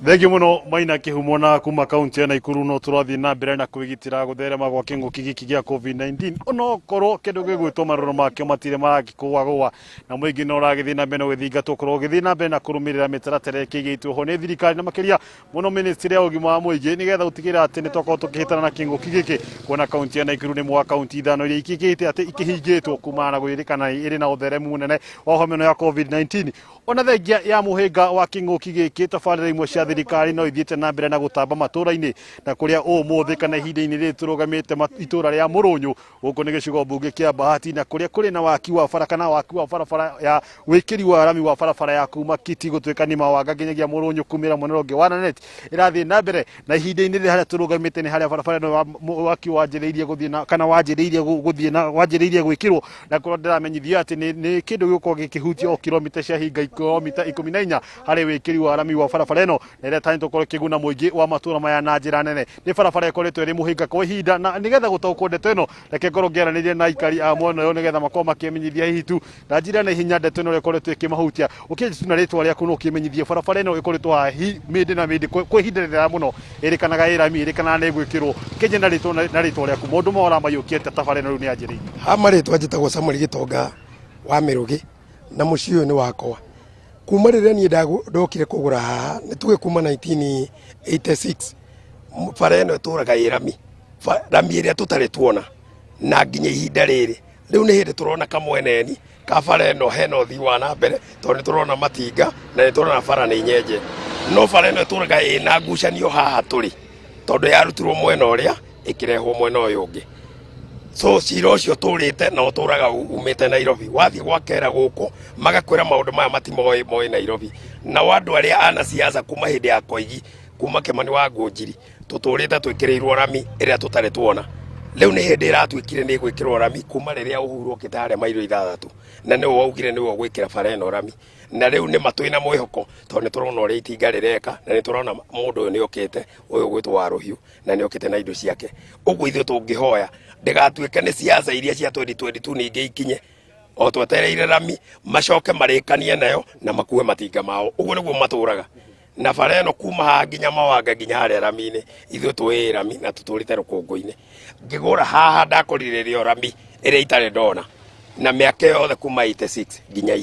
Thengiũ mũno Maina Kĩhumo na kuma kaunti ya Naikuru. No tũrathiĩ na mbere na kwĩgitĩra gũtherema gwa kĩng'ũki gĩkĩ gĩa COVID-19, onokorwo kĩndũ gĩgwĩtwo marũrũ makĩo matirĩ maragĩkũagũa, na mũingĩ no ũragĩthiĩ na mbere na gũgĩthingatwo korwo ũgĩthiĩ na mbere na kũrũmĩrĩra mĩtaratara ĩkĩigĩtwo ho nĩ thirikari, na makĩria mũno ministry ya ũgima wa mũingĩ, nĩgetha gũtigĩrĩra atĩ nĩ twakorwo tũkĩhĩtana na kĩng'ũki gĩkĩ, kuona kaunti ya Naikuru nĩ mwa kaunti ithano iria ikĩgĩte atĩ ikĩhingĩtwo kumana na gwĩrĩkana ĩrĩ na ũtheremu mũnene wa homa ĩno ya COVID-19. Ona thengia ya mũhĩnga wa kĩng'ũki gĩkĩ, tabarĩra imwe cia thirikari no ithiĩte na mbere na gũtamba matũra-inĩ, na kũrĩa ũmũthĩ kana ihinda-inĩ rĩrĩ tũrũgamĩte itũra rĩa Mũrũnyũ, gũkũ nĩ gĩcigo mbunge kĩa Bahati, na kũrĩa kũrĩ na waki wa bara kana waki wa barabara ya wĩkĩri wa rami wa barabara ya kuma Kiti gũtuĩka nĩ Mawanga nginyagia Mũrũnyũ kumĩra mwena ũngĩ wa Nanet ĩrathiĩ na mbere. Na ihinda-inĩ rĩrĩ harĩa tũrũgamĩte nĩ harĩa barabara ĩno waki wanjĩrĩirie gũthiĩ na kana wanjĩrĩirie gũthiĩ na wanjĩrĩirie gwĩkĩrwo, na kũrĩa ndĩramenyithio atĩ nĩ kĩndũ gĩgũkorwo gĩkĩhutia o kilomita cia hinga kilomita 14 harĩ wĩkĩri wa rami wa barabara ĩno, na ĩrĩa tanyĩtwo gũkorwo ĩkĩguna mũingĩ wa matũra maya na njĩra nene. Nĩ barabara ĩkoretwo ĩrĩ mũhĩnga kwa ihinda, na nĩgetha gũtaũkwo ndeto ĩno, reke ngorwo ngĩaranĩria na aikari a mwena ũyũ nĩgetha makorwo makĩmenyithia hihi tu na njĩra na ihenya ndeto ĩno ũrĩa ĩkoretwo ĩkĩmahutia. Ũkĩanjia tu na rĩtwa rĩaku, no ũkĩmenyithie barabara ĩno ĩkoretwo haha mĩndĩ na mĩndĩ kwa ihinda rĩraya mũno, ĩrĩkanaga ĩ rami, ĩrĩkanaga nĩ ĩgwĩkĩrwo. Kĩnjia na rĩtwa rĩaku, maũndũ maya ũramaiyũkia atĩa tabarĩra ĩno rĩu nĩ yanjĩrĩirie? Ha marĩtwa njĩtagwo Samuel Gĩtonga wa Mĩrũgĩ, na mũciĩ ũyũ nĩ wakwa kuma rĩrĩa niĩ ndokire kũgũra haha, nĩ tuge kuma 1986. Bara ĩno ĩtũraga ĩ rami, rami ĩrĩa tũtarĩ tuona na nginya ihinda rĩrĩ. Rĩu nĩ hĩndĩ tũrona kamweneni ka bara ĩno hena ũthii wa na mbere, tondũ nĩ tũrona matinga na nĩ tũrona bara nĩ nyenje, no bara ĩno ĩtũraga ĩna ngucanio haha tũrĩ, tondũ yarutirwo mwena ũrĩa ĩkĩrehwo mwena ũyũ ũngĩ. So cira ũcio tũrĩte na ũtũraga umĩte Nairobi, wathiĩ gwakera gũkũ magakwĩra maũndũ maya matimoĩ, moĩ Nairobi. Nao andũ arĩa ana siasa kuma hĩndĩ ya Koigi, kuma Kĩmani wa Ngũnjiri, tũtũrĩte twĩkĩrĩirwo rami ĩrĩa tũtarĩ tuona. Rĩu nĩ hĩndĩ ĩratuĩkire nĩ ĩgwĩkĩrwo rami, kuma rĩrĩa Uhuru okĩte harĩa mairo 6, na nĩwe waugire nĩwe ũgwĩkĩra bara ĩno rami. Na rĩu nĩ matwĩna mwĩhoko, tondũ nĩ tũrona ũrĩa itinga rĩreka, na nĩ tũrona mũndũ ũyũ nĩ okĩte, ũyũ ũgwĩtwo wa rũhiũ, na nĩ okĩte na indo ciake. Ũguo ithuĩ tũngĩhoya ndĩgatuĩke nĩ siasa iria cia 2022 ningĩ ikinye o twetereire rami, macoke marĩkanie nayo na makue matinga mao. Ũguo nĩguo matũraga na bara ĩno kuma haha nginya Mawanga, nginya harĩa rami-inĩ. Ithuĩ tũĩ rami na tũtũrĩte rũkũngũ-inĩ. Ngĩgũra haha ndakorire rĩo rami ĩrĩa itarĩ ndona na mĩaka yothe kuma 86 nginya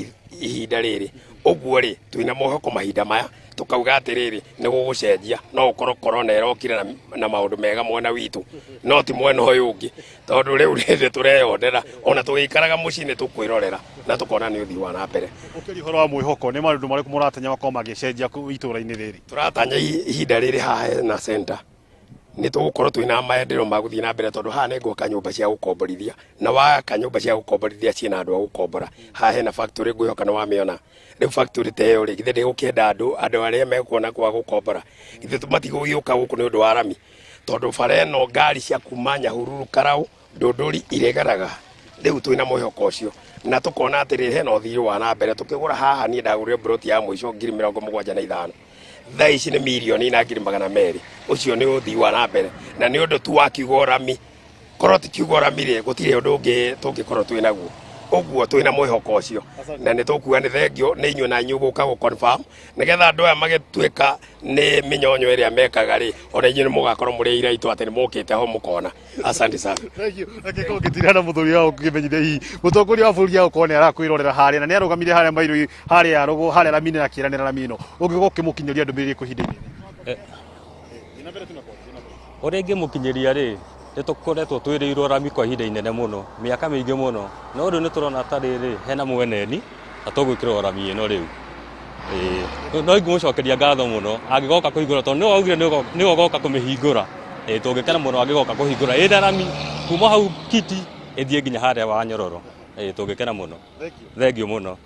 ihinda rĩrĩ. Ũguo rĩ, twĩna mwĩhoko mahinda maya, tũkauga atĩrĩrĩ, nĩ gũgũcenjia. No ũkorwo corona ĩrokire na maũndũ mega mwena witũ, no ti mwena ũyũ ũngĩ, tondũ rĩu rĩrĩ tũreyonera ona tũgĩikaraga mũciĩ nĩ tũkwĩrorera na tũkona nĩ ũthii wa na mbere. Ũkĩria ũhoro wa mwĩhoko, nĩ maũndũ marĩkũ mũratanya makorwo magĩcenjia itũra-inĩ rĩrĩ? Tũratanya ihinda rĩrĩ haha hena center nĩ tũgũkorwo twĩna maendeleo ma gũthiĩ na mbere, tondũ haha nĩ ngwaka nyũmba cia gũkomborithia, na waka nyũmba cia gũkomborithia ciĩna andũ a gũkombora. Haha hena factory, ngwĩhoka nĩ wamĩona. Rĩu factory ta ĩyo rĩ, githĩ ndĩgũkĩenda andũ arĩa mekuona kwa gũkombora? Githĩ matigũgĩũka gũkũ nĩ ũndũ wa rami? Tondũ bara ĩno ngari cia kuma Nyahururu, Karau, Ndũndũri iregeraga. Rĩu twĩna mwĩhoko ũcio na tũkona atĩrĩrĩ, hena ũthii wa na mbere. Tũkĩgũra haha, niĩ ndagũrire mburoti ya mũico 75,000, thaa ici nĩ 4,200,000. Ũcio nĩ ũthii wa na mbere, na nĩ ũndũ tu wa kiugo rami. Korwo ti kiugo rami rĩ, gũtirĩ ũndũ ũngĩ tũngĩkorwo twĩ naguo. Ũguo twĩna mwĩhoko ũcio, na nĩ tũkuga nĩ thengio nĩ inyuĩ na inyuĩ gũka gũ confirm, nĩgetha andũ aya magĩtuĩka nĩ mĩnyonyo ĩrĩa mekaga rĩ, ona inyuĩ nĩ mũgakorwo mũrĩ aira aitũ atĩ nĩ mũkĩte ho mũkona. Asante sana. Thank you. Reke korwo ngĩtirana na mũthuri wa ũkĩmenyithia hihi mũtongoria wa bũrũri agũkorwo nĩ arakwĩrorera harĩa, na nĩ arũgamire harĩa mairo harĩa rũgũ harĩa rami-inĩ na akĩranĩra rami ĩno, ũngĩkorwo ũkĩmũkinyĩria ndũmĩrĩri ĩrĩkũ ihinda-inĩ rĩrĩ? Ũrĩa ingĩmũkinyĩria rĩ, nĩ tũkoretwo twĩrĩirwo rami kwa ihinda inene mũno, mĩaka mĩingĩ mũno, no rĩu nĩ tũrona ta rĩrĩ hena mweneni na tũgwĩkĩrwo rami ĩno rĩu. Ĩĩ, no ingĩmũcokeria ngatho mũno angĩgoka kũhingũra, tondũ nĩwe waugire nĩwe ũgoka kũmĩhingũra. Ĩĩ, tũngĩkena mũno angĩgoka kũhingũra ĩna rami kuma hau Kiti ĩthiĩ nginya harĩa wa Nyororo. Ĩĩ, tũngĩkena mũno. Thengiũ mũno.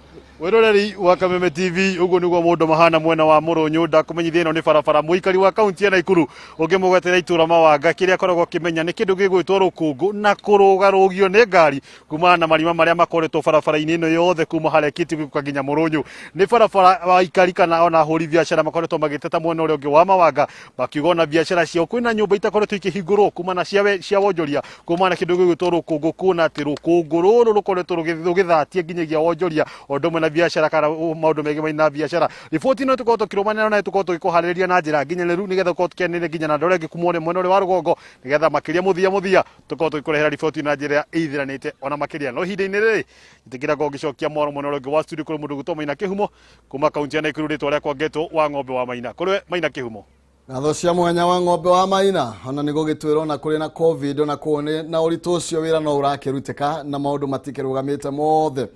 Wĩroreri wa Kameme TV, ũguo nĩguo mũndũ mahana mwena wa Mũrũnyũ. Ndakũmenyithia ĩno nĩ barabara mũikari wa kaunti ya Naikuru ũngĩmũgwetera itũra Mawanga, kĩrĩa akoragwo akĩmenya nĩ kĩndũ gĩgwĩtwo rũkũngũ na kũrũgarũgio nĩ ngari kumana na marima marĩa makoretwo barabara-inĩ ĩno yothe kuma harĩa Kiti gũka nginya Mũrũnyũ. Nĩ barabara aikari kana ona ahũri biacara makoretwo magĩteta mwena ũrĩa ũngĩ wa Mawanga, makiuga ona biacara ciao kwĩna nyũmba itakoretwo ikĩhingũrwo kumana cia wonjoria kumana na kĩndũ gĩgwĩtwo rũkũngũ, kuona atĩ rũkũngũ rũrũ rũkoretwo rũgĩthatia nginyagia wonjoria o ũndũ. ũndũ ũmwe na biacara kana maũndũ megiĩ na biacara. Riboti ĩno tũkorwo tũkĩrũmanĩra na tũkorwo tũgĩkũharĩrĩria na njĩra nginyanĩru nĩgetha ũkorwo tũkĩanĩrĩria nginya na andũ arĩa angĩ kuma mwena ũrĩa wa rũgongo, nĩgetha makĩria mũthia mũthia tũkorwo tũgĩkũrehera riboti na njĩra ĩithiranĩte ona makĩria. No ihinda-inĩ rĩrĩ njĩtĩkĩra ngorwo ngĩcokia mwaro mwena ũrĩa ũngĩ wa studio kũrĩ mũndũ ũgwĩtwo Maina Kĩhumo kuma kaunti ya Naikuru, rĩtwa rĩakwa ngetwo wa ng'ombe wa Maina. Kũrĩ we Maina Kĩhumo. Ngatho cia mwanya wa ng'ombe wa Maina. Ona nĩ gũgĩtwĩrwo ona kũrĩ na COVID, ona kũu na ũritũ ũcio wĩra no ũrakĩrutĩka na maũndũ matikĩrũgamĩte mothe.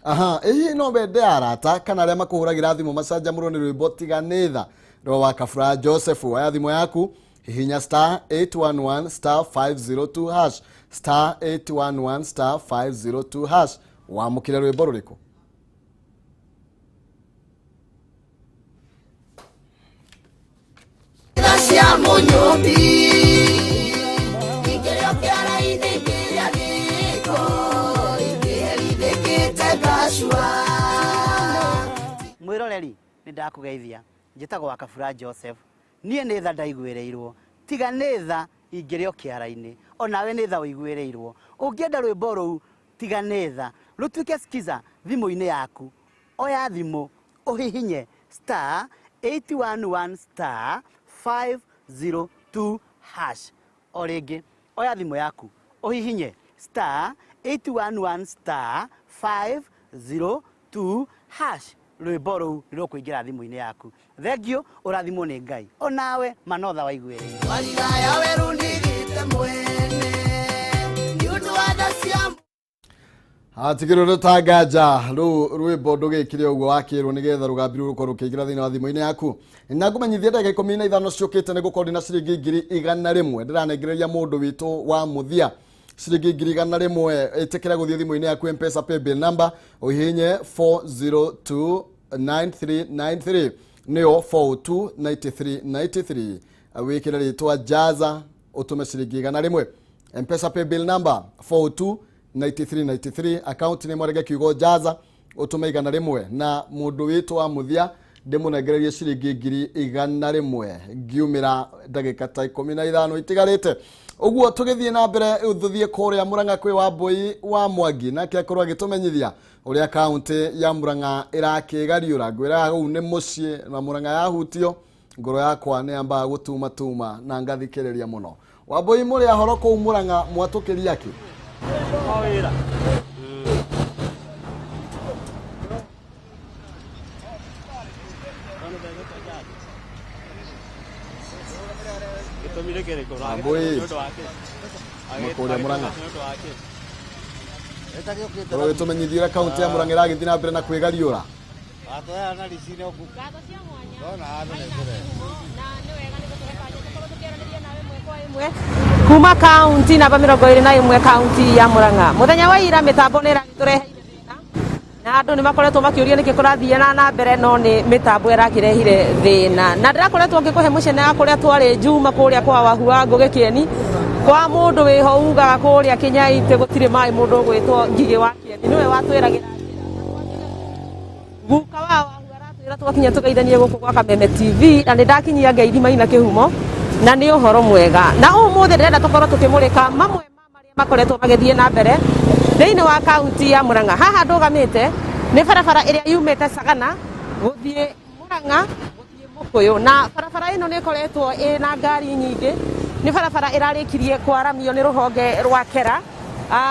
Aha, ĩhihi no wende arata kana arĩa makũhũragĩra thimũ macanjamũrwo nĩ rwĩmbo tiganĩtha rwa wa Kabura Joseph. Oya thimũ yaku, hihinya star 811 star 502 hash, star 811 star 502 hash, wamũkĩre rwĩmbo rũrĩkũ? Cia mũnyũmbi ingĩrĩo kĩara-inĩ ingĩrĩa gĩko ingĩherithĩkĩte ngacua. Mwĩroreri, nĩ ndakũgeithia. Njĩtagwo wa Kabura Joseph. Niĩ nĩ tha ndaiguĩrĩirwo, tiga nĩ tha ingĩrĩo kĩara-inĩ. Onawe nĩ tha ũiguĩrĩirwo. Ũngĩenda rwĩmbo rũu tiga nĩ tha rũtuĩke skiza thimũ-inĩ yaku, oya thimũ ũhihinye star 811 star 502 hash. O rĩngĩ, oya thimũ yaku ũhihinye star 811 star 502 hash, rwĩmbo rũu nĩ rũkũingĩra thimũ-inĩ yaku. Thengio, ũrathimwo nĩ Ngai. Onawe manotha waiguĩrĩirwo. Walilaya weru ndigite mwene nĩ ũndũ wa tha cia Hatigĩrwo rũtanganja rũu rwĩmbo ndũgĩkire ũguo wakĩrwo nĩgetha rũgambi rũkorwo rũkĩingĩra thĩinĩ wa thimũ-inĩ yaku. Na ngũmenyithia ndagĩka 15 ciũkĩte nĩ gũkorwo ndĩna ciringi 100,000 ndĩranengereria mũndũ witũ wa mũthia ciringi 100,000. Ĩtĩkĩra gũthiĩ thimũ-inĩ yaku M-Pesa paybill number ũhihinye 4029393, nĩyo 4029393, wĩkĩre rĩtwa Jaza ũtũme ciringi 100. M-Pesa paybill number 4029393, account nĩ mwarege kiugo Jaza ũtũme 100, na mũndũ witũ wa mũthia ndĩmũnengererie ciringi 100,000 ngiumĩra ndagĩka ta 15 itigarĩte. Ũguo tũgĩthiĩ na mbere tũthiĩ kũrĩa Murang'a kwĩ Wambui wa Mwangi, nake akorwo agĩtũmenyithia ũrĩa kaũntĩ ya Murang'a ĩrakĩgariũra. Ngwĩraga kũu nĩ mũciĩ na Murang'a yahutio ngoro yakwa nĩ yambaga gũtumatuma na ngathikĩrĩria mũno. Wambui, mũrĩ ahoro kũu Murang'a mwatũkĩria kĩ? Wambui kũrĩa Murang'a korwo gĩtũmenyithia ũrĩa kaũntĩ ya Murang'a ĩragĩthiĩ na mbere na kwĩgariũra. Ngatho cia mwanya na nĩ wega nĩ gũtũhe kanya tũkorwo tũkĩaranĩria nawe ĩmwe kwa ĩmwe kuma kaunti namba 21, kaunti ya Murang'a. Mũthenya wa ira mĩtambo nĩ ĩragĩtũreheire thĩna na andũ nĩ makoretwo makĩũria nĩkĩ kũrathiĩ na mbere, no nĩ mĩtambo ĩrakĩrehire thĩna, na ndĩrakoretwo ngĩkũhe mũcene wa kũrĩa twarĩ Juma kũrĩa kwa Wahua Ngũgĩ Kĩeni, kwa mũndũ wĩho ugaga kũrĩa Kĩnyaitĩ gũtirĩ maĩ, mũndũ ũgwĩtwo Ngigĩ wa Kĩeni nĩwe watwĩragĩra guka wa Wahu aratwĩra twakinya tũgeithanie gũkũ gwa Kameme TV, na nĩ ndakinyia ngeithi Maina Kĩhumo na nĩ ũhoro mwega. Na ũmũthĩ ndĩrenda tũkorwo tũkĩmũrĩka mamwe ma marĩa makoretwo magĩthiĩ na mbere thĩinĩ wa kaunti ya Murang'a. Haha ndũgamĩte nĩ barabara ĩrĩa yumĩte Sagana gũthiĩ Murang'a gũthiĩ Mũkũyũ, na barabara ĩno nĩ ĩkoretwo ĩna ngari nyingĩ. Nĩ barabara ĩrarĩkirie kwaramio nĩ rũhonge rwa KERA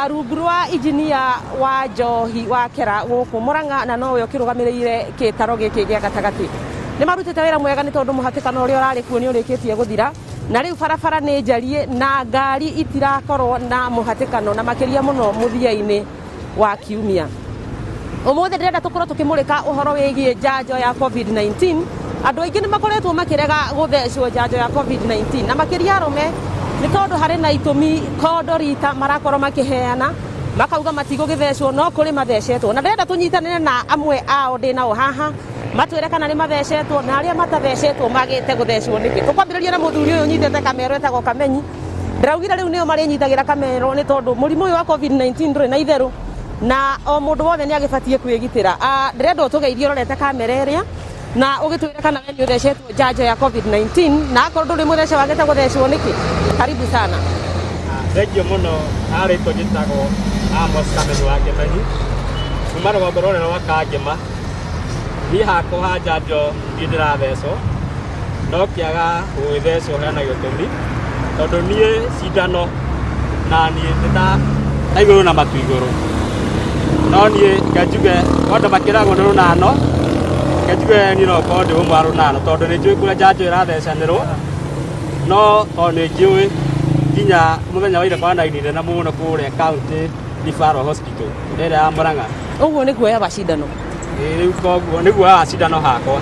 rungu rwa injinia wa njohi wa KERA gũkũ Murang'a, na nowe ũkĩrũgamĩrĩire gĩtaro gĩkĩ gĩa gatagatĩ. Nĩ marutĩte wĩra mwega nĩ tondũ mũhatĩkano ũrĩa ũrarĩ kuo nĩ ũrĩkĩtie gũthira, na rĩu barabara nĩ njariĩ na ngari itirakorwo na mũhatĩkano, na makĩria mũno mũthia-inĩ wa kiumia. Ũmũthĩ ndĩrenda tũkorwo tũkĩmũrĩka ũhoro wĩgiĩ njanjo ya COVID-19. Andũ aingĩ nĩ makoretwo makĩrega gũthecwo njanjo ya COVID-19, na makĩria arũme, nĩ tondũ harĩ na itũmi kondo rita marakorwo makĩheana makauga matigũgĩthecwo, no kũrĩ mathecetwo, na ndĩrenda tũnyitanĩre na amwe ao ndĩ nao haha matwĩre kana nĩ mathecetwo, na arĩa matathecetwo magĩte gũthecwo nĩkĩ. Tũkwambĩrĩria na mũthuri ũyũ ũnyitĩte kamero etagwo Kamenyi. Ndĩraugire rĩu nĩo marĩnyitagĩra kamero nĩ tondũ mũrimũ ũyũ wa COVID-19 ndũrĩ na itherũ na o mũndũ wothe nĩ agĩbatiĩ kwĩgitĩra. Ndĩrenda ũtũgeithie ũrorete kamera ĩrĩa na ũgĩtwĩre kana we nĩ ũthecetwo njanjo ya COVID-19, na akorwo ndũrĩ mũthece wagĩte gũthecwo nĩkĩ. Karibu sana. Thengio mũno. Arĩtwo njĩtagwo Amos Kamenyi wa Kĩmenyi. Kuma rũgongo rũrĩa rwa Kangema. Niĩ hakwa ha njanjo niĩ ndĩrathecwo no kĩaga gũgĩthecwo hena gĩtũmi tondũ niĩ cindano na niĩ nĩ ta igũrũ na matu igũrũ. No niĩ njuge wanda makĩragwo nĩ rũnano, njuge niĩ no ngorwo ndĩ ũmwe wa rũnano tondũ nĩ njũĩ kũrĩa njanjo ĩrathecanĩrwo, no tondũ nĩ njũĩ nginya mũthenya wa ira kwanainire na mũno kũrĩa County Referral Hospital ĩrĩa ya Murang'a. Ũguo nĩ kuoya wa cindano? Rĩu koguo nĩ guoya wa cindano hakwa.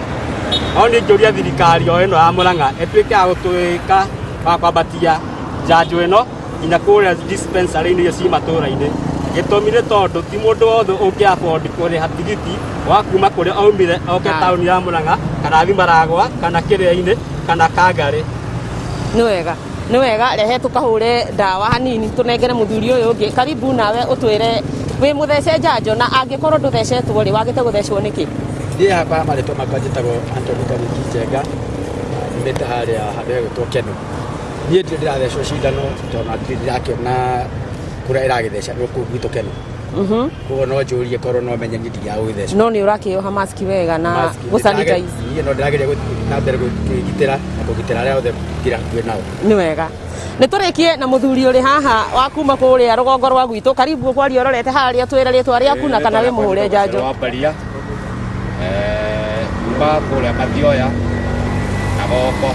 No niĩ ngĩũria thirikari o ĩno ya Murang'a ĩtuĩke ya gũtuĩka wa kwambatia njanjo ĩno nginya kũrĩa dispensary-inĩ iria ci matũra-inĩ. Gĩtũmi nĩ tondũ ti mũndũ wothe ũngĩ afford kũrĩha tigiti wa kuma kũrĩa aumire oke taũni ya Murang'a kana Thimaragwa kana Kĩrĩa-inĩ kana Kangarĩ. Nĩ wega, nĩ wega, rehe tũkahũre ndawa hanini tũnengere mũthuri ũyũ ũngĩ. Karibu nawe ũtwĩre wĩ mũthece njanjo na angĩkorwo ndũthecetwo rĩ wagĩte gũthecwo nĩkĩ? Niĩ hakwa marĩtwa makwa njĩtagwo Anthony Kariuki Njenga, nyumĩte harĩa handũ hegwĩtwo Keno. Niĩ ndirĩ ndĩrathecwo cindano tondũ ndirĩ ndĩrakĩona kũrĩa ĩragĩthecanĩrwo kũu gwitũ Keno. Koguo no njũrie korwo no menye niĩ ndigĩaga gũgĩthecwo. No nĩ ũrakĩoha maski wega na gũ-sanitize? Niĩ no ndĩrageria gũthiĩ na mbere kwĩgitĩra na kũgitĩra arĩa othe ndĩ hakuhĩ nao. Nĩ wega. Nĩ tũrĩkie na mũthuri ũrĩ haha wa kuma kũrĩa rũgongo rwa gwitũ. Karibu kwaria ũrorete harĩa, twĩre rĩtwa rĩaku na kana wĩ mũhũre njanjo. Wa Mbaria, kuma kũrĩa Mathioya na Goko.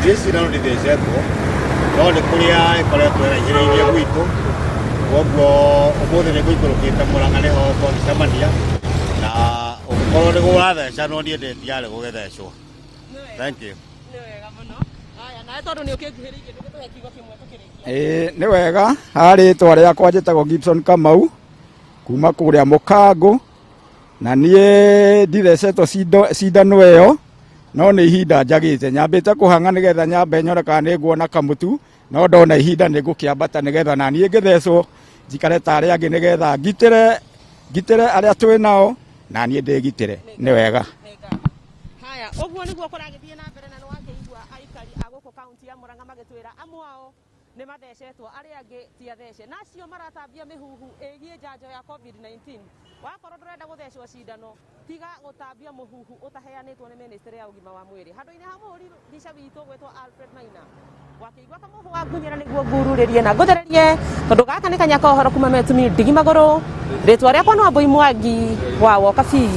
Niĩ cindano ndithecetwo no nĩ kũrĩa ĩkoretwo ĩraihĩrĩirie gwitũ, koguo ũmũthĩ nĩ ngũikũrũkĩte Murang'a nĩho twagĩcemania, na ũngĩkorwo nĩ gũrathecanwo niĩ ndĩ tayari gũgĩthecwo. Thank you. Nawe tondũ nĩ ũkĩnguhĩrĩirie ndũgĩtũhe kiugo kĩmwe tũkĩrĩkia. Ĩĩ nĩ wega, harĩtwa rĩakwa njĩtagwo Gibson Kamau kuma kũrĩa Mũkangũ, na niĩ ndithecetwo cindano ĩyo, no nĩ ihinda njagĩte nyambĩte kũhang'a nĩgetha nyambe nyone kana nĩ nguona kamũtu, no ndona ihinda nĩ ngũkĩambata nĩgetha na niĩ ngĩthecwo njikare ta arĩa angĩ nĩgetha ngitĩre arĩa twĩ nao na niĩ ndĩgitĩre. Nĩ wega. Haya, ũguo nĩguo kũragĩthiĩ na mbere, na nĩ wakĩigua aikari a gũkũ kaunti ya Murang'a magĩtwĩra amwe ao nĩ mathecetwo, arĩa angĩ ti athece, na acio maratambia mĩhuhu ĩgiĩ njanjo ya COVID-19. Wakorwo ndũrenda gũthecwo cindano, tiga gũtambia mũhuhu ũtaheanĩtwo nĩ ministry ya ũgima wa mwĩrĩ. Handũ-inĩ ha mũhũri mbica witũ gwĩtwo Alfred Maina, wakĩigua kamũhũ wa ngunyĩra nĩguo ngururĩrie na ngũthererie, tondũ gaka nĩ kanya ka ũhoro kuma Metumi ndigi magũrũ. Rĩtwa rĩakwa nĩ Wambui Mwangi wa Wokabi.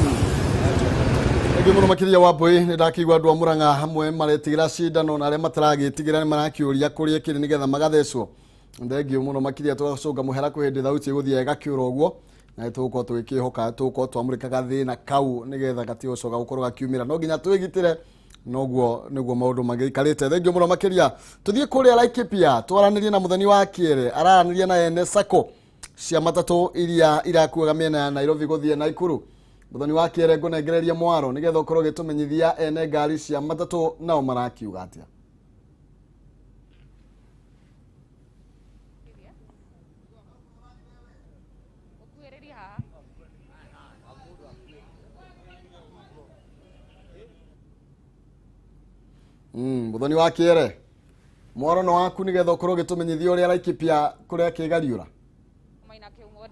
Thengiũ mũno makĩria Wambui, nĩ ndakĩigua andũ a Murang'a hamwe maretigĩra cindano na arĩa mataragĩtigĩra nĩ marakĩũria kũrĩa ĩkĩrĩ nĩgetha magathecwo. Thengiũ mũno makĩria, tũgacũnga mũhera kwĩ hĩndĩ thauti ĩgũthiĩ ĩgakĩũra ũguo, na tũgũkorwo tũgĩkĩhoka tũgũkorwo twamũrĩkaga thĩna kau nĩgetha gatigũcoka gũkorwo gakiumĩra. No nginya twĩgitĩre, noguo nĩguo maũndũ magĩikarĩte. Thengiũ mũno makĩria. Tũthiĩ kũrĩa Laikipia twaranĩrie na Mũthoni wa Kĩere, araranĩria na ene sacco cia matatũ iria irakuaga mĩena ya Nairobi gũthiĩ Naikuru. Mũthoni wa Kĩere, ngũnengereria mwaro nĩgetha ũkorwo ũgĩtũmenyithia ene ngari cia matatũ nao marakiuga atĩa. Mũthoni wa Kĩere, mwaro no waku nĩgetha ũkorwo ũgĩtũmenyithia ũrĩa Laikipia kũrĩa kĩgariũra. Maina kĩhumo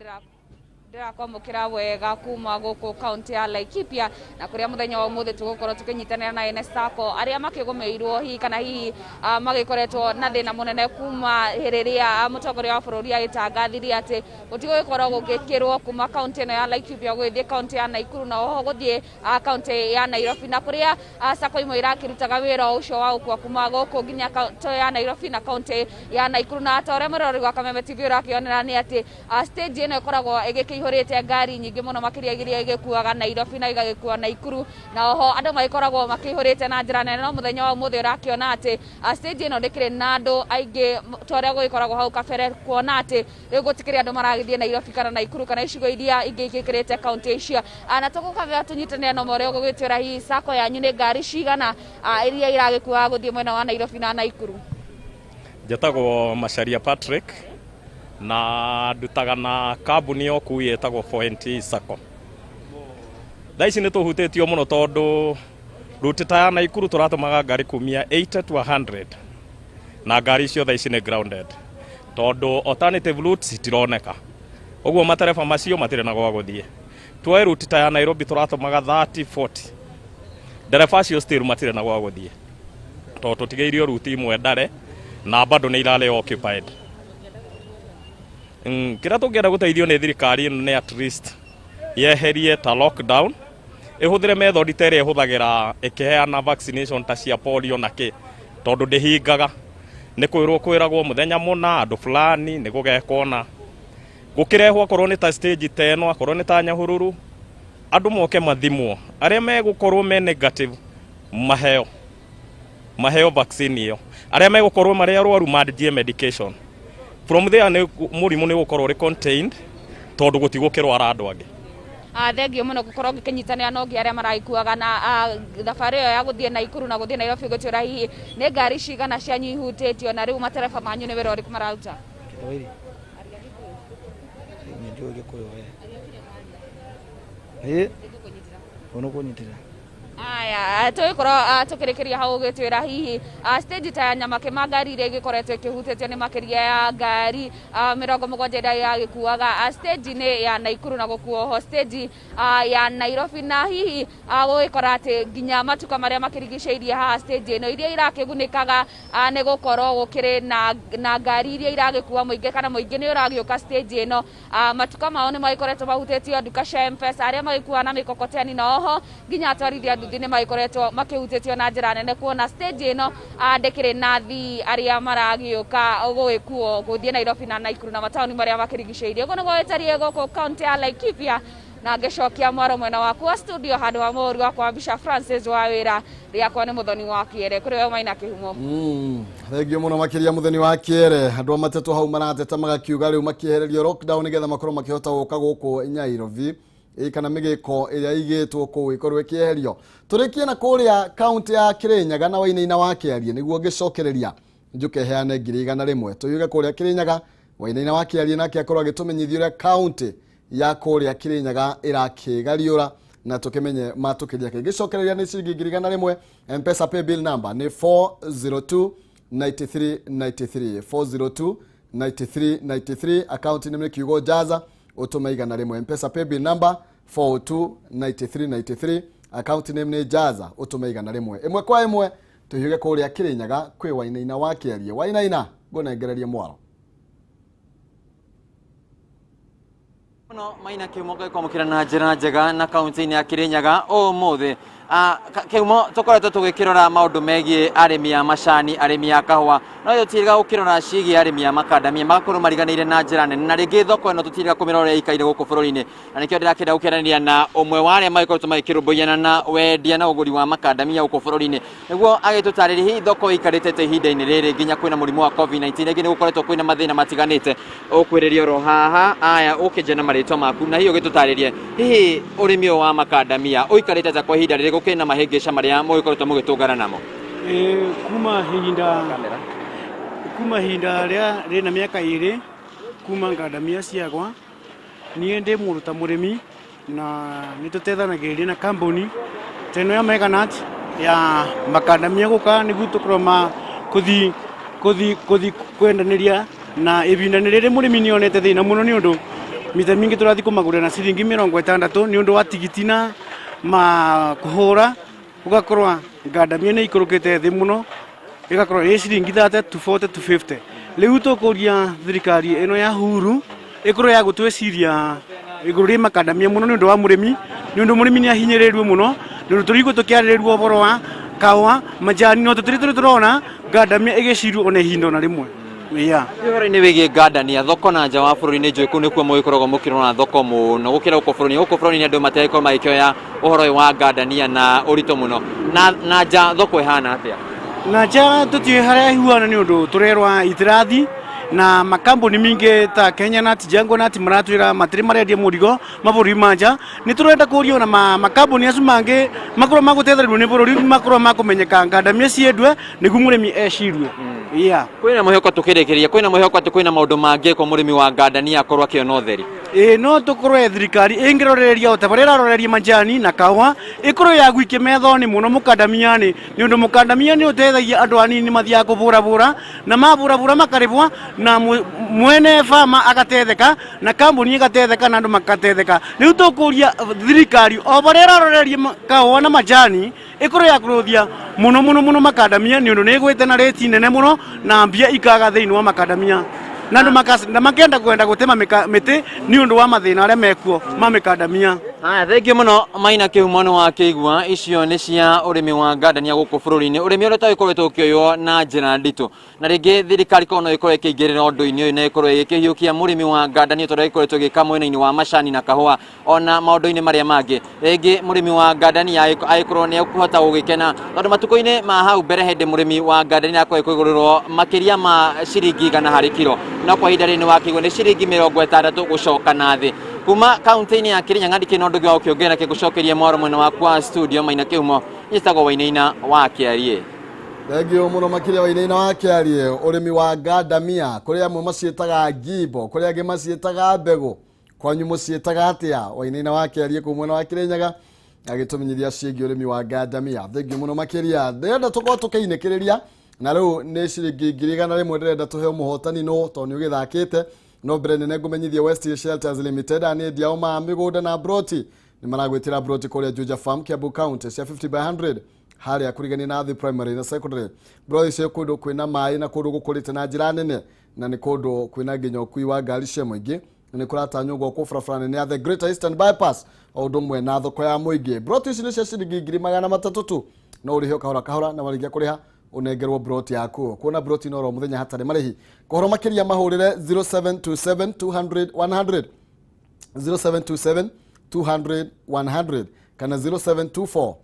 ndĩrakwamũkĩra wega kuma gũkũ kaunti ya Laikipia, na kũrĩa mũthenya wa ũmũthĩ tũgũkorwo tũkĩnyitanĩra na ene SACCO arĩa makĩgũmĩirwo hihi kana hihi magĩkoretwo na thĩna mũnene kuma hĩrĩrĩa mũtongoria wa bũrũri agĩtangathire atĩ gũtigũgĩkorwo gũgĩkĩrwo kuma kaunti ĩno ya Laikipia gũgĩthiĩ kaunti ya Naikuru na oho gũthiĩ kaunti ya Nairobi, na kũrĩa SACCO imwe irakĩrutaga wĩra ũcio wa gũkua kuma gũkũ nginya kaunti ya Nairobi na kaunti ya Naikuru. Na ta ũrĩa mũrori wa Kameme TV ũrakĩonera nĩ atĩ stage ĩno ĩkoragwo ĩgĩkĩihũrĩte ngari nyingĩ mũno makĩria iria igĩkuaga Nairobi na igagĩkua Naikuru, na oho andũ magĩkoragwo makĩihũrĩte na njĩra nene. No mũthenya wa ũmũthĩ ũrakĩona atĩ stage ĩno ndĩkĩrĩ na andũ aingĩ ta ũrĩa gũgĩkoragwo hau kabere, kuona atĩ rĩu gũtikĩrĩ andũ maragĩthiĩ Nairobi kana Naikuru kana icigo iria ingĩ igĩkĩrĩte kaunti icio. Na tũgũkabea tũnyitanĩre na ũrĩa ũgũgĩtwĩra hihi SACCO yanyu nĩ ngari cigana iria iragĩkuaga gũthiĩ mwena wa Nairobi na Naikuru. Njĩtagwo Macharia Patrick na ndutaga na kambuni ya ũkui ĩtagwo 4NT SACCO. Thaa ici nĩ tũhutĩtio mũno tondũ route ta ya Naikuru tũratũmaga ngari kumia 80 to 100, na ngari icio thaa ici nĩ grounded tondũ alternative routes citironeka. Ũguo matereba macio matirĩ na gwa gũthiĩ. Tuoe route ta ya Nairobi tũratũmaga 30 40. Ndereba acio still matirĩ na gwa gũthiĩ. Tondũ tũtigĩirio route imwe ndare na bado nĩ irarĩ occupied. Kĩrĩa tũngĩenda gũteithio nĩ thirikari ĩno nĩ at least yeherie ta lockdown, ĩhũthĩre method ta ĩrĩa ĩhũthagĩra ĩkĩheana vaccination ta cia polio na kĩ, tondũ ndĩhingaga. Nĩ kwĩrwo kwĩragwo mũthenya mũna andũ fulani nĩ gũgekwo na gũkĩrehwo akorwo nĩ ta stage ta ĩno, akorwo nĩ ta Nyahururu, andũ moke mathimwo, arĩa megũkorwo me negative maheo maheo vaccine ĩyo, arĩa megũkorwo marĩ arwaru manjie medication. From there nĩ mũrimũ nĩ ũgũkorwo ũrĩ contained tondũ gũtigũkĩrwara andũ angĩ. Thengio mũno gũkorwo ngĩkĩnyitanĩra na ũngĩ arĩa maragĩkuaga na thabarĩ ĩyo ya gũthiĩ Naikuru na gũthiĩ Nairobi gũtwĩra hihi nĩ ngari cigana cianyu ihutĩtio na rĩu matereba manyu nĩ wĩra ũrĩkũ mararuta? Gĩthwaĩri. Niĩ ndiũĩ Gĩkũyũ we. Ĩ, ũnũkũnyitĩra. Aya, tũgĩkorwo tũkĩrĩkĩria hau ũgĩtwĩra hihi stage ta ya Nyamakĩma ngari iria igĩkoretwo ĩkĩhutĩtio nĩ makĩria ya ngari 70 iria iragĩkuaga stage-inĩ ya Naikuru na gũkuo ho stage ya Nairobi, na hihi gũgĩkora atĩ nginya matuka marĩa makĩrigicĩirie haha stage ĩno iria irakĩgunĩkaga nĩ gũkorwo gũkĩrĩ na ngari iria iragĩkua mũingĩ kana mũingĩ nĩ ũragĩũka stage ĩno, matuka mao nĩ magĩkoretwo mahutĩtio, nduka cia M-Pesa, arĩa magĩkuaga na mĩkokoteni, na oho nginya atwarithia nduthi nĩ magĩkoretwo makĩhutĩtio na njĩra nene kuona stage ĩno ndĩkĩrĩ na athii arĩa maragĩũka gũgĩkuo gũthiĩ Nairobi na Naikuru na mataũni marĩa makĩrigicĩirie. Ũguo nĩguo gĩtariĩ gũkũ kaunti ya Laikipia, na ngĩcokia mwaro mwena waku wa studio handũ ha mũhũri wakwa wa mbica Francis wa wĩra rĩakwa nĩ Mũthoni wa Kĩere. Kũrĩ we Maina Kĩhumo. Thengio mũno makĩria Mũthoni wa Kĩere. Andũ a matetwo hau marateta magakiuga rĩu makĩehererio lockdown nĩgetha makorwo makĩhota gũka gũkũ Nairobi, kana mĩgĩko ĩrĩa ĩigĩtwo kũu ĩkorwo ĩkĩeherio. Tũrĩkie na kũrĩa kaunti ya Kĩrĩnyaga na Wainaina wa Kĩarie nĩguo ngĩcokereria njuke heane 100,000. Tũyuge kũrĩa Kĩrĩnyaga Wainaina wa Kĩarie nake akorwo agĩtũmenyithia ũrĩa kaunti ya kũrĩa Kĩrĩnyaga ĩrakĩgariũra na tũkĩmenye matũkĩria kĩ. Ngĩcokereria nĩ ciringi 100,000. M-Pesa pay bill number nĩ 402 93 93 402 93 93, account nĩ kiugo Jaza ũtũme 100. M-Pesa pay bill number 402 93 93, account name nĩ Jaza ũtũme 100. Ĩmwe kwa ĩmwe tũhiũge kũrĩa Kĩrĩnyaga kwĩ Wainaina wa Kĩarie. Wainaina, ngũnengererie mwaro. Mũno Maina Kĩhumo kwamũkĩra na njĩra njega na kaunti-inĩ ya Kĩrĩnyaga ũmũthĩ. Kĩhumo, tũkoretwo tũgĩkĩrora maũndũ megiĩ arĩmi a macani, arĩmi a kahũa, no tũtiriga gũkĩrora ciĩgiĩ arĩmi a makandamia, magakorwo mariganĩire na njĩra nene, na rĩngĩ thoko ĩno tũtiriga kũmĩrora ũrĩa ĩikaire gũkũ bũrũri-inĩ, na nĩkĩo ndĩrakĩenda gũkĩaranĩria na ũmwe wa arĩa magĩkoretwo magĩkĩrũmbũiyana na wendia na ũgũri wa makandamia gũkũ bũrũri-inĩ, nĩguo agĩtũtarĩrie hihi thoko ĩikarĩte atĩa ihinda-inĩ rĩrĩ nginya kwĩna mũrimũ wa COVID-19, rĩngĩ nĩ gũkoretwo kwĩna mathĩna matiganĩte. Ũkwĩrĩria oro haha aya ũkĩnjia na marĩtwa maku na hihi ũgĩtũtarĩrie hihi ũrĩmi ũyũ wa makandamia ũikarĩte atĩa kwa ihinda rĩrĩ gũkĩrĩ na mahĩngĩca marĩa mũgĩkoretwo mũgĩtũngana namo? Kuma ihinda rĩa rĩna mĩaka 2 kuma ngandamia ciagwa, niĩ ndĩ mũndũ ta mũrĩmi na nĩ tũtethanagĩrĩria na kambuni ta ĩno ya Meganat ya makandamia gũka nĩguo tũkorwo ma kũthi kũthi kũthi kwendanĩria, na ihinda-inĩ rĩrĩ mũrĩmi nĩ onete thĩna mũno nĩ ũndũ mita mingĩ tũrathiĩ kũmagũrĩra na ciringi 60 nĩ ũndũ wa tigiti na ma kũhũra, ũgakorwo ngandamia nĩ ikũrũkĩte thĩ mũno, ĩgakorwo ĩ ciringi 30 to 40 to 50. Rĩu tũkũria thirikari ĩno ya Uhuru ĩkorwo ya gũtwĩciria igũrũ rĩ makandamia mũno nĩ ũndũ wa mũrĩmi, nĩ ũndũ mũrĩmi nĩ ahinyĩrĩirio mũno, nĩ ũndũ tũrigwo tũkĩarĩrĩrio ũhoro wa kahũa majani, no tũtirĩ tũrĩ tũrona ngandamia ĩgĩcirwo ona ihinda ona rĩmwe. Yeah. Ũhoro-inĩ wĩgiĩ ngandania thoko na nja wa bũrũri nĩ njũĩ kũu nĩkuo mũgĩkoragwo mũkĩrora thoko mũno gũkĩra gũkũ bũrũri-inĩ. Gũkũ bũrũri-inĩ andũ matiragĩkorwo magĩkĩoya ũhoro ũyũ wa ngandania na ũritũ mũno. Na nja thoko ĩhana atĩa? Na nja tũtiũĩ harĩa ĩhuana nĩ ũndũ tũrerwa itirathi na makambuni mingĩ ta Kenya Nut, Jungle Nut maratwĩra matirĩ marendia mũrigo mabũrũri ma nja. Nĩ tũrenda kũria ona makambuni acio mangĩ makorwo magũtethererio nĩ bũrũri, makorwo makũmenyeka ngandamia ciendwe nĩguo mũrĩmi ecirie. Yeah. Kwĩna mwĩhoko tũkĩrĩkĩria, kwĩna mwĩhoko atĩ kwĩna maũndũ mangĩkwo mũrĩmi wa ngandania akorwo akĩona ũtheri? Ĩĩ, no tũkorwo thirikari ĩngĩroreria o ta barĩa ĩraroreria majani na kahũa, ĩkorwo ya gwikia metho-inĩ mũno mũkandamia-nĩ, nĩ ũndũ mũkandamia nĩ ũteithagia andũ anini mathiaga kũbũrabũra na mabũrabũra makarĩbwa Na mwene fama agatetheka na kambuni igatetheka na andu magatetheka. Riu tukuria thirikari o baria iraroreria kahũa na majani ikorwo ya kuruthia muno muno muno makadamia ni undu ni igwite na rate nene muno na mbia ikaga thiini wa makadamia na andu na makenda kwenda gutema miti ni undu wa mathina aria mekuo ma mikadamia. Haya, thank you muno Maina Kĩhumo nĩ wakĩigua icio nĩ cia ũrĩmi wa ngandania gũkũ bũrũri-inĩ, ũrĩmi ũrĩa ũtagĩkoretwo ũkĩoywo na njĩra nditũ, na rĩngĩ thirikari korwo no ĩkorwo ĩkĩingĩrĩra ũndũ-inĩ ũyũ na ĩkorwo ĩgĩkĩhiũkia mũrĩmi wa ngandania tondũ ĩkoretwo ĩgĩka mwena-inĩ wa macani na kahũa ona maũndũ-inĩ marĩa mangĩ. Rĩngĩ mũrĩmi wa ngandania agĩkorwo nĩ ekũhota gũgĩkena tondũ matukũ-inĩ ma hau mbere hĩndĩ mũrĩmi wa ngandania akorwo ĩkũgũrĩrwo makĩria ma ciringi 100 harĩ kiro, no kwa ihinda rĩrĩ nĩ wakĩigua nĩ ciringi 60 gũcoka na thĩ. Kuma kaunti-inĩ ya Kirinyaga ndikĩrĩ na ũndũ ũngĩ wa gũkĩongerera kĩgũcokeria mwaro mwena wakwa studio Maina Kĩhumo, njĩtagwo Wainaina wa Kĩarie. Thengiũ mũno makĩria Wainaina wa Kĩarie. Ũrĩmi wa ngandamia kũrĩ amwe maciĩtaga ngimbo, kũrĩ angĩ maciĩtaga mbegũ, kwanyu mũciĩtaga atĩa? Wainaina wa Kĩarie kũu mwena wa Kirinyaga agĩtũmenyithia ciĩgiĩ ũrĩmi wa ngandamia. Thengiũ mũno makĩria. Ndĩrenda tũkorwo tũkĩinĩkĩrĩria na rĩu nĩ ciringi 100,000 ndĩrenda tũheo mũhotani no tondũ nĩ ũgĩthakĩte. No mbere nene ngũmenyithie West Shelters Limited nĩ endia ma mĩgũnda na broti nĩ maragwĩtĩra broti kũrĩa Juja Farm Kiambu County cia 50 by 100 harĩa kũrigania na the primary na secondary. Broti icio kũndũ kwĩna maĩ na kũndũ gũkũrĩte na njĩra nene na nĩ kũndũ kwĩna nginya ũkui wa ngari cia mũingĩ na nĩ kũratanywo gwakwo barabara nene ya the Greater Eastern Bypass o ũndũ ũmwe na thoko ya mũingĩ. Broti ici nĩ cia ciringi 300,000 tu, no ũrĩhe o kahora kahora na warĩkia kũrĩha unengerwo broti yaku. Kuona broti no ro muthenya hatarĩ marĩhi. Kohoro makĩria mahũrĩre 0727 200 100, 0727 200 100 kana 0724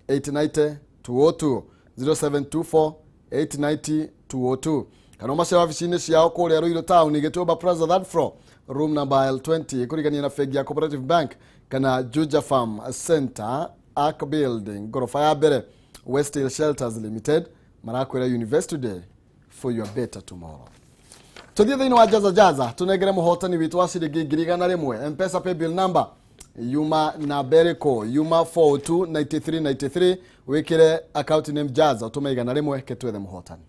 890 202, 0724 890 202 kana ũmace wabici-inĩ ciao kũrĩa Ruiru Town Gĩtũmba Plaza third floor room number L20 kũrigania na bengi ya Cooperative Bank kana Juja Farm Center Ark Building ngoroba ya mbere. West Hill Shelters Limited marakwĩra University Day for your better tomorrow. Tuthiĩ thĩinĩ wa Jaza Jaza tunengere mũhotani witũ wa ciringi 100,000. M-Pesa paybill number yuma na bereko yuma 429393 wĩkĩre account name Jaza ũtũme 100 ketwethe mũhotani.